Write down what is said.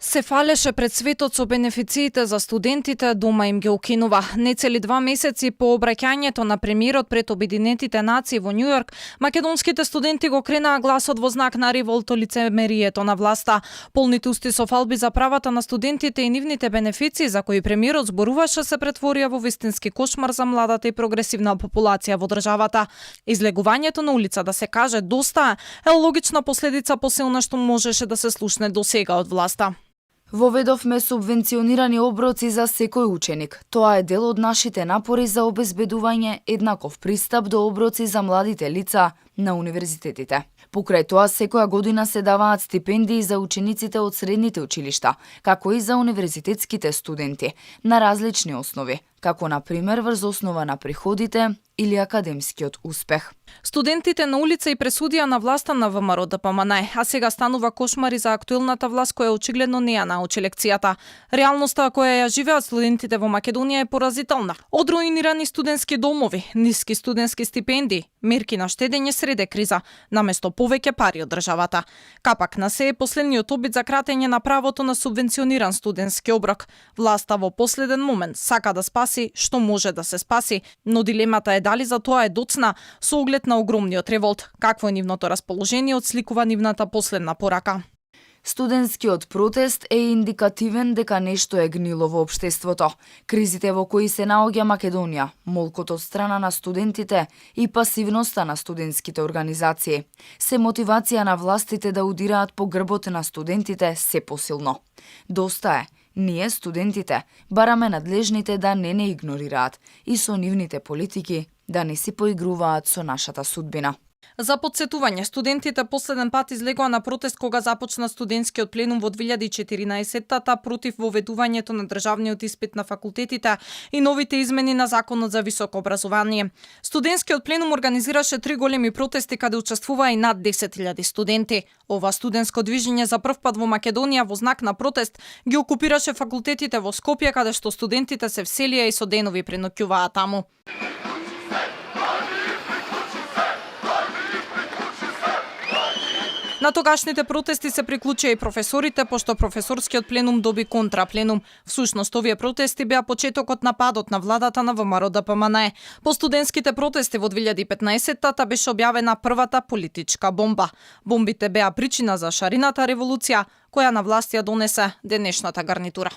Се фалеше пред светот со бенефициите за студентите, дома им ги укинува. Нецели 2 месеци по обраќањето на премиерот пред Обединетите нации во Њујорк, македонските студенти го кренаа гласот во знак на револт лицемерието на власта. Полните усти со фалби за правата на студентите и нивните бенефиции за кои премиерот зборуваше се претворија во вистински кошмар за младата и прогресивна популација во државата. Излегувањето на улица, да се каже доста, е логична последица посилна што можеше да се слушне до сега од власта. Воведовме субвенционирани оброци за секој ученик. Тоа е дел од нашите напори за обезбедување еднаков пристап до оброци за младите лица на универзитетите. Покрај тоа, секоја година се даваат стипендии за учениците од средните училишта, како и за универзитетските студенти, на различни основи, како на пример врз основа на приходите или академскиот успех. Студентите на улица и пресудија на власта на ВМРО ДПМН, а сега станува кошмари за актуелната власт која очигледно не ја научи лекцијата. Реалноста која ја живеат студентите во Македонија е поразителна. Од руинирани студентски домови, ниски студентски стипендии, мерки на штедење среде криза, наместо повеќе пари од државата. Капак на се е последниот обид за кратење на правото на субвенциониран студентски оброк. Власта во последен момент сака да спаси што може да се спаси, но дилемата е дали за тоа е доцна со оглед на огромниот револт. Какво е нивното расположение отсликува нивната последна порака. Студентскиот протест е индикативен дека нешто е гнило во општеството. Кризите во кои се наоѓа Македонија, молкот од страна на студентите и пасивноста на студентските организации, се мотивација на властите да удираат по грбот на студентите се посилно. Доста е. Ние, студентите, бараме надлежните да не игнорираат и со нивните политики да не си поигруваат со нашата судбина. За подсетување, студентите последен пат излегоа на протест кога започна студентскиот пленум во 2014-та против воведувањето на државниот испит на факултетите и новите измени на Законот за високо образование. Студентскиот пленум организираше 3 големи протести каде учествуваа и над 10.000 студенти. Ова студентско движење за прв пат во Македонија во знак на протест ги окупираше факултетите во Скопје, каде што студентите се вселија и со денови преноќуваа таму. На тогашните протести се приклучија и професорите, пошто професорскиот пленум доби контрапленум. Всушност, овие протести беа почетокот на падот на владата на ВМРО ДПМН. По студентските протести во 2015-та беше објавена првата политичка бомба. Бомбите беа причина за шарината револуција, која на власт ја донесе денешната гарнитура.